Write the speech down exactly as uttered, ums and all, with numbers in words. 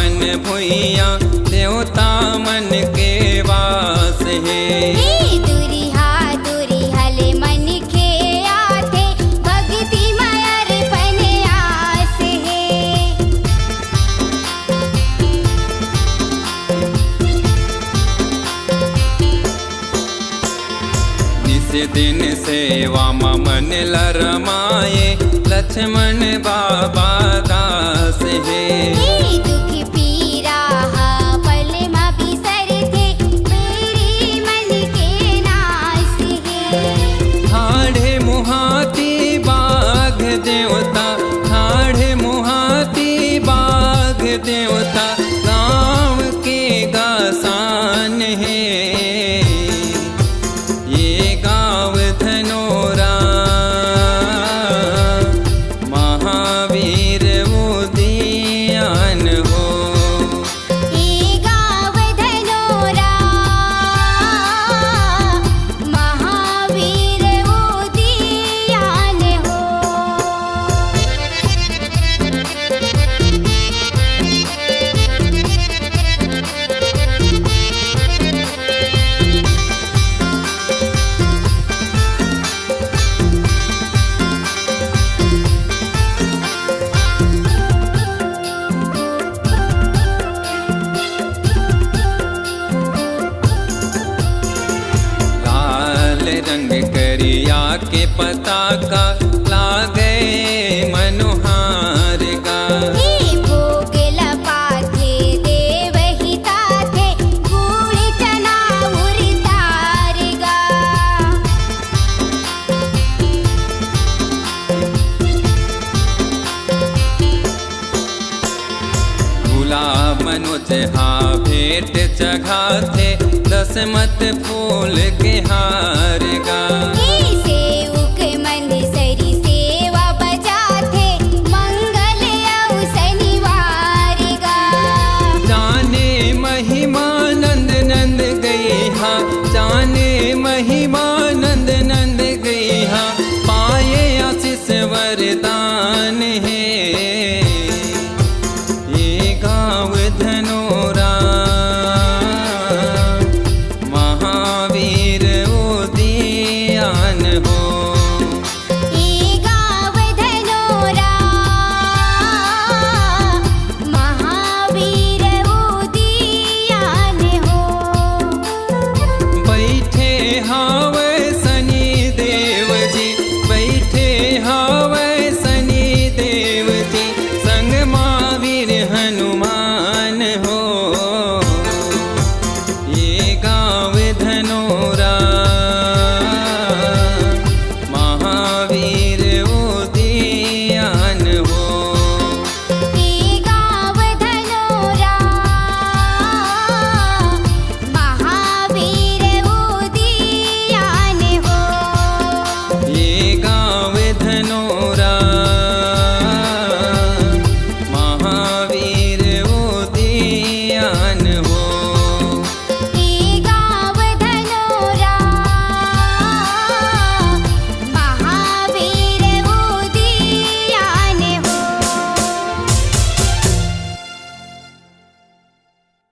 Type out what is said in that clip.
मन भुइयां देवता मन के वास हे। ए दुरिहा दुरिहा ले मनखे आथे, भक्ति म अरपन आस हे। निस दिन सेवा म मन ल रमाए, लक्ष्मण बाबा दास हे। ए दुख पीरा हा पल म बिसरथे, मेरे मन के नास हे। ठाढ़े मुहाती बाघ देवता, ठाढ़े मुहाती बाघ देवता, गाँव के गासान हे। ये गाँव धनोरा महावीर उदियान हो। ए गाँव धनोरा महावीर उदियान हो। लाल रंग करिया के पताका लागे मनोहार गा। ए भोग ल पाथे देव हिताथे, गुड़ चना उरतार गा। गुलाब मनोज हा भेंट चघाथे, दसमत फूल के हार गा। ए